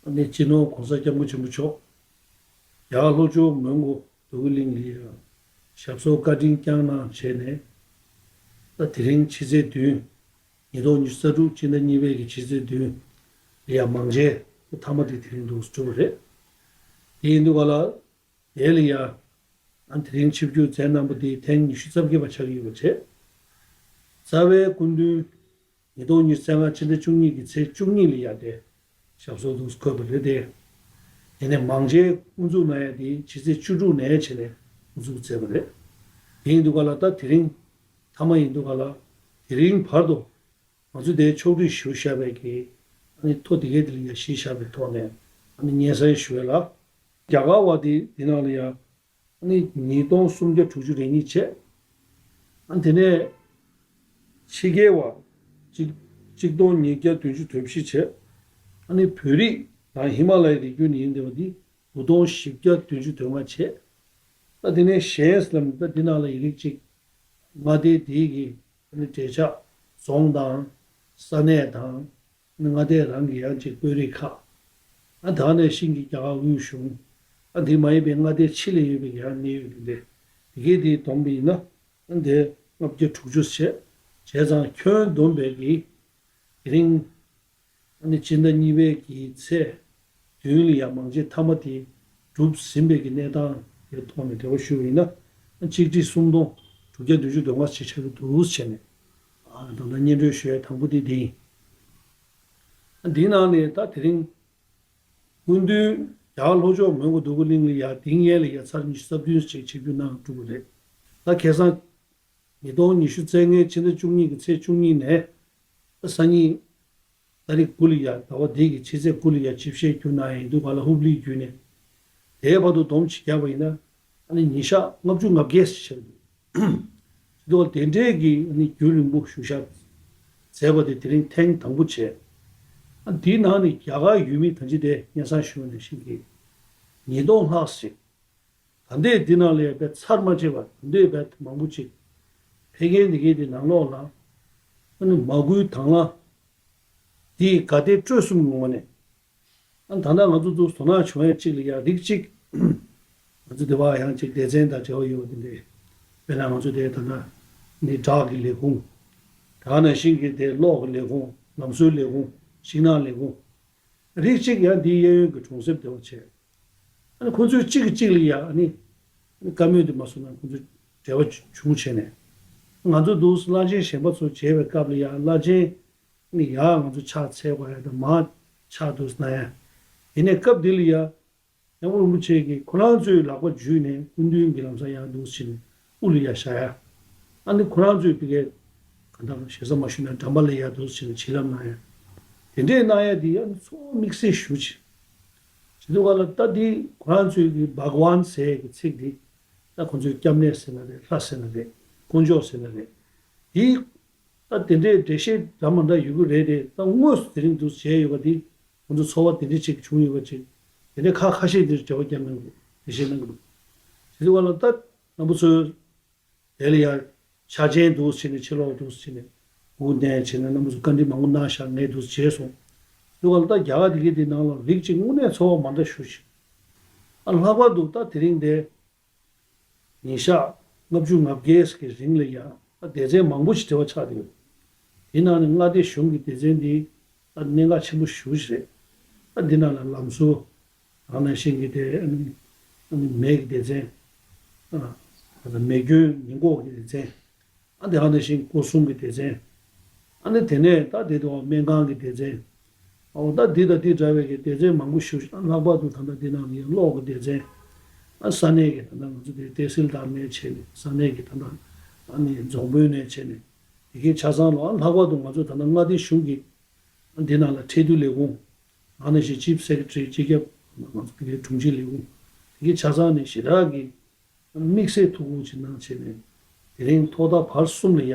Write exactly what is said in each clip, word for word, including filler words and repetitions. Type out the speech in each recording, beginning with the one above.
ཨ་ནི་སྤྱི་ནོར་༸གོང་ས་༸སྐྱབས་མགོན་ཆེན་པོ་མཆོག་རྒྱ་གར་ལྷོ་ཕྱོགས་མོན་གྷོ་འདོད་རྒུ་གླིང་ལ་ཡང་ཞབས་སོར་བཀའ་དྲིན་བསྐྱངས་གནང་བྱས་ནས། ད་དེ་རིང་ཕྱི་ཚེས་བདུན། ཉིས་སྟོང་ཉི་ཤུ་རྩ་དྲུག་སྤྱི་ཟླ་གཉིས་པའི་གི་ཕྱི་ཚེས་བདུན་ལ་ཡང་མང་ཇའི་མཐའ་མ་དེ་དེ་རིང་འདུག་སེ་གྲུབ་པ་རེད། དེ་ཡིན་དུས་ག་ལ། དེ་ལ་ཡང་། ཨ་དེ་རིང་ཆིབས་བསྒྱུར་མཛད་གནང་པ་དེ་ཐེངས་ཉི་ཤུ་རྩ་བརྒྱད་པ་ཆགས་ཀྱི་ཡོད་པ་བྱས། རྩ་བའི་སྐུ་མདུན་ཉིས་སྟོང་ཉི་ཤུ་རྩ་ལྔ་ཕྱི་ཟླ་བཅུ་གཉིས་ཀྱི་ཚེས་བཅུ་གཉིས་ལ་ཡར་དེ་ཞབས་སོར་དུ་འཁོད་པ་རེད་དེ། དེ་ནས་མང་ཇའི་དབུ་འཛུགས་གནང་ཡ་དེ་ཕྱི་ཚེས་བཅུ་དྲུག་ནས་བྱས་ནས་དབུ་འཛུགས་མཛད་པ་རེད། དེ་ཡིན་དུས་ག་ལ་ད་དེ་རིང་མཐའ་མ་ཡིན་དུས་ག་ལ། དེ་རིང་བར་དུ་ང་ཚོས་དེ་ཕྱོགས་སྒྲིག་ཞུ་བཞག་པའི་གི་ཨ་ནི་ཐོ་དེ་གའི་དེ་ལ་ཡ་གཞི་བཞག་པའི་ཐོག་ནས་ཨ་ནི་སྙན་སེང་ཞུ་ཡ་ལ། རྒྱ་གར་བ་དེ་དེ་ནང་ལ་ཡ། ཨ་ནི་ཉིས་སྟོང་སུམ་བརྒྱ་དྲུག་ཅུ་རེ་གཉིས་བྱས། ཨ་ནི་དེ་ནས་ཕྱི་རྒྱལ་བ་གཅིག་གཅིག་སྟོང་ཉིས་བརྒྱ་བདུན་ཅུ་དོན་བཞི་བྱས། ཨ་ནི་བོད་རིགས་དང་ཧི་མ་ལ་ཡའི་རི་རྒྱུད་ནས་ཡིན་བསྡད་པ་འདི་དགུ་སྟོང་བཞི་བརྒྱ་བདུན་ཅུ་དོན་ལྔ་བྱས། ཨ་དེ་ནས་གཞན་ལ་ད་འདི་ནང་ལ་ཡི་རིགས་གཅིག་མངའ་སྡེ་འདི་གི་ཨ་ནི་འབྲེལ་ཆགས་རྫོང་དང་ས་གནས་དང་། མངའ་སྡེ་རང་གི་ཡང་ཅིག་དཔོན་རིགས་ཁག་ཨ་དེ་ནས་ཤིང་གི་རྒྱ་གར་དབུས་གཞུང་། ཨ་འདི་མ་ཡིན་པའི་མངའ་སྡེ་ཕྱི་ལ་ཡོད་པའི་ཡང་གནས་ཡོད་པ་འདི། དེ་གའི་དེ་བསྡོམས་པ་ཡིན་ན། ཨ་འདི་ལྔ་བརྒྱ་དྲུག་ཅུ་བྱས། བྱས་ཙང་ཁྱོན་བསྡོམས་པའི་གི་དེ་རིང་། ཨ་ནི་སྤྱི་ཟླ་གཉིས་པའི་གི་ཚེས་བདུན་ལ་ཡང་མང་ཇའི་མཐའ་མ་དེ་གྲུབ་ཟིན་པའི་གི་གནས་སྟངས་དེ་ཐོག་ནས་འབྲེལ་བ་ཞུས་པ་ཡིན་ན། ཨ་གཅིག་ཁྲི་སུམ་སྟོང་དྲུག་བརྒྱ་བདུན་ཅུ་དོན་ལྔ་ཞིག་ཆགས་ཀྱི་འདུག་བྱས་ནས། ཨ་ད་ལྟ་སྙན་སྒྲོན་ཞུ་ཡ་དང་པོ་དེ་འདི་ཡིན། ཨ་འདིའི་ནང་ནས་ད་དེ་རིང་། སྐུ་མདུན་རྒྱ་གར་ལྷོ་ཕྱོགས་མོན་གྷོ་འདོད་རྒུ་གླིང་ལ་ཡ་དིང་ཡན་ལ་ཡ་ཚར་ཉི་ཤུ་རྩ་བདུན་ཞིག་ཆིབས་བསྒྱུར་གནང་གྲུབ་པ་རེད། ད་ཁ་སང་ཉིས་སྟོང་ཉི་ཤུ་རྩ་ལྔའི་ཕྱི་ཟླ་བཅུ་གཉིས་ཀྱི་ཚེས་བཅུ་གཉིས་ནས་ད་སང་ཉིན་ཏ་རིག་དགུ་ལ་ཡ་ཟླ་བ་འདི་གི་ཕྱི་ཚེས་དགུ་ལ་ཡ་ཆིབས་ཞལ་བསྒྱུར་གནང་ཡ་ཡིན་དུས་ག་ལ་ཧུབ་ལིའི་བརྒྱུད་ནས་དེའི་བར་དུ་བསྡོམས་ཅིག་བརྒྱབ་པ་ཡིན་ན་ཨ་ནི་ཉིན་ཞག་ལྔ་བཅུ་ང་བརྒྱད་ཞིག་ཆགས་འདུག་དེ་འདྲའི་གི་ཨ་ནི་རྒྱུན་རིང་པོ་བཞུགས་ཞག་མཛད་པ་དེ་དེ་རིང་ཐེངས་དང་པོ་བྱས། ཨ་འདིའི་ནང་ནས་རྒྱ་གར་ཡུལ་མི་ད་ཅི་དེ་སྙན་སེང་ཞུ་བ་ནང་བཞིན་གྱི་ཉིས་སྟོང་ལྷག་ཞིག་ད་ལྟའི་འདི་ནང་ལ་ཡང་དཔེ་ཚར་མ་བཅད་པར་ད་ལྟའི་དཔེ་མང་པོ་ཅིག་ཕེབས་མཁན་འདི་གའི་དེ་ནང་ལོགས་ལ་ཨ་ནི་མ་སྐུལ་དང་བླངས་འདི་ག་དེ་སྤྲོད་གསུམ་ངོ་མ་ནས། ཨ་ད་ལྟ་ང་ཚོ་ཚོ་དོ་སྣང་བྱུང་ཡ་གཅིག་ལ་ཡ་རིགས་གཅིག་ང་ཚོ་དེ་བ་ཡང་གཅིག་སྡེ་ཚན་དང་འབྲེལ་བ་ཡོད་པ་དེ་འདྲས། དཔེར་ན་ང་ཚོ་དེ་ད་ལྟ་ནི་སྦྲག་གི་ལས་ཁུངས། དེ་ནང་བཞིན་གྱི་དེ་གློག་གི་ལས་ཁུངས། ལམ་བཟོའི་ལས་ཁུངས། ཤིང་ནགས་ལས་ཁུངས། རིགས་གཅིག་ཡང་འདིའི་གཡས་གཡོན་གྱི་གྲོང་གསེབ་དེ་བ་བྱས། ཨ་ནི་ཁོང་ཚོས་གཅིག་གིས་གཅིག་ལ་ཡ་ཨ་ནི་བཀའ་མོལ་དེ་མ་གསུངས་ན་ཁོང་ཚོས་འབྲེལ་བ་བྱུང་བྱས་ནས། ང་ཚོ་འདུག་བླ་ཆེན་གཞན་པ་ཚོ་མཇལ་བའི་སྐབས་ལ་ཡ་བླ་ཆེན་ནི་ཡར་ང་ཚོ་ཕྱག་འཚལ་དགོས་ཡ་དང་མར་ཕྱག་འདུག་གནང་ཡ། དེ་ནས་སྐབས་འདི་ལ་ཡ་མཁན་པོ་རིན་པོ་ཆེ་གིས་ཁོ་རང་ཚོའི་ལག་པ་འཇུས་ནས་སྐུ་མདུན་གྱི་ལམ་སང་ཡར་འདུག་ཕྱིན་ནས་དབུ་ལ་ཡ་བཞག་ཡ། ཨ་ནི་ཁོ་རང་ཚོའི་དེ་གའི་ག་འདྲ་ཞེ་ས་མ་ཞུས་ན་འགྲམ་པ་ལ་ཡར་འདུག་ཕྱིན་ནས་བྱིན་རླབས་གནང་ཡ། དེ་འདྲས་གནང་ཡ་དེ་ཡ་ཚོ་དམིགས་བསལ་ཞུ་ཅིག་བྱེད་དུས་ག་ལ་ད་དེ་ཁོ་རང་ཚོའི་གི་བྷག་ཝཱན་ཟེར་ཡ་གི་ཚིག་དེ་ད་ཁོ་ཚོའི་སྐྱབས་གནས་ཟེར་ན་རེད། ལྷ་ཟེར་ན་རེད། དཀོན་མཆོག་ཟེར་ན་རེད། དེ་ད་དེ་འདྲའི་འགྲེལ་བཤད་འདྲ་མ་འདྲ་ཡོད་ཀྱི་རེད་དེ། ད་དངོས་སུ་དེ་རིང་འདུག་བྱས་ཡོད་པ་དེ་ཁོ་ཚོ་ཚོར་བ་དེ་འདྲ་ཅིག་བྱུང་ཡོད་པ་ཅིག་དེ་འདྲའི་ཁ་ཁ་ཤས་དེར་འབྲེལ་བ་བརྒྱབ་གནང་གི་འདུག་འགྲེལ་བཤད་གནང་གི་འདུག་དེ་ཚོ་བ་ལ་ད་རྣམ་པ་ཚོས་དེ་ལ་ཡ་ཕྱག་ཆེན་འདུག་བྱས་ནས་ཕྱི་ལོགས་འདུག་བྱས་ནས་སྒུག་བསྡད་བྱས་ནས་རྣམ་པ་ཚོ་བཀའ་འདྲི་མང་པོ་གནང་བཞག་ངས་འདུག་བྱས་སོང་། དེ་བ་ལ་ད་རྒྱ་གར་དེ་གའི་དེ་ནང་ལ་རིགས་གཅིག་དངོས་གནས་ཚོར་བ་མ་འདྲ་ཞུ་ཞིག་ཨ་ལྷག་པར་དུ་ད་དེ་རིང་དེ། ཉིན་ཞག་ལྔ་བཅུ་ང་བརྒྱད་ཀྱི་རིང་ལ་ཡང་སྡེ་ཚན་མང་པོ་ཞིག་འབྲེལ་བ་ཆགས་བསྡད་ཡོད། དེ་ནང་ནས་མངའ་སྡེ་གཞུང་གི་སྡེ་ཚན་འདི་གནད་འགག་ཆེན་པོ་ཞེ་པོ་ཞིག་རེད། འདི་ནང་ལ་ལམ་བཟོ་དང་ནང་བཞིན་གྱི་དེ་མེ་གི་སྡེ་ཚན། མེ་སྐྱོན་ཉེན་འགོག་གི་སྡེ་ཚན། ཨ་དེ་ཧ་ནང་བཞིན་སྐོར་གསུམ་གྱི་སྡེ་ཚན། ཨ་ནི་དེ་ནས་ད་དེ་དུ་སྨན་ཁང་གི་སྡེ་ཚན། ཨོ་ད་འདི་དང་འདི་འདྲ་བའི་གི་སྡེ་ཚན་མང་པོ་ཞིག་ཨ་ལྷག་པར་དུ་ད་ལྟ་འདི་ནང་ལ་ཡང་གློག་གི་སྡེ་ཚན། ཨ་ས་གནས་ཀྱི་ད་ལྟ་ང་ཚོ་དེ་ཏེ་སིལ་དར་ནས་བྱས་ནས་ས་གནས་ཀྱི་ད་ལྟ་ཨ་ནི་རྫོང་དཔོན་ནས་བྱས་ནས་དེ་གའི་ཆ་ཚང་ལ་ཨ་ལྷག་པར་དུ་ང་ཚོ་ད་ལྟ་མངའ་སྡེ་གཞུང་གི་ཨ་འདི་ནང་ལ་ཁྲལ་བསྡུ་ལས་ཁུངས། ཨ་ནང་བཞིན་ཅིབ་སེ་ཀེ་ཊ་རི་སྤྱི་ཁྱབ་ང་ཚོ་དེ་གའི་དྲུང་ཆེ་ལས་ཁུངས་དེ་གའི་ཆ་ཚང་ནས་ཞེ་དྲག་གི་དམིགས་བསལ་ཐུགས་ཁུར་ཅིག་གནང་བྱས་ནས་དེ་རིང་ཐོག་མཐའ་བར་གསུམ་ལ་ཡ་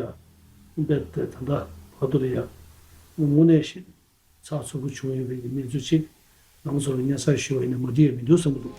དཔེ་དེ་ད་ལྟ་བར་དུ་ལ་ཡ་དངོས་གནས་ཤིག་ཚགས་ཚུད་པོ་བྱུང་ཡོད་པའི་གནས་ཚུལ་ཅིག་རྣམ་པ་ཚོ་ལ་སྙན་སེང་ཞུ་བ་ཡིན་ན་མ་འགྲིག་ཡ་མི་འདུག་བསམ་གྱི་འདུག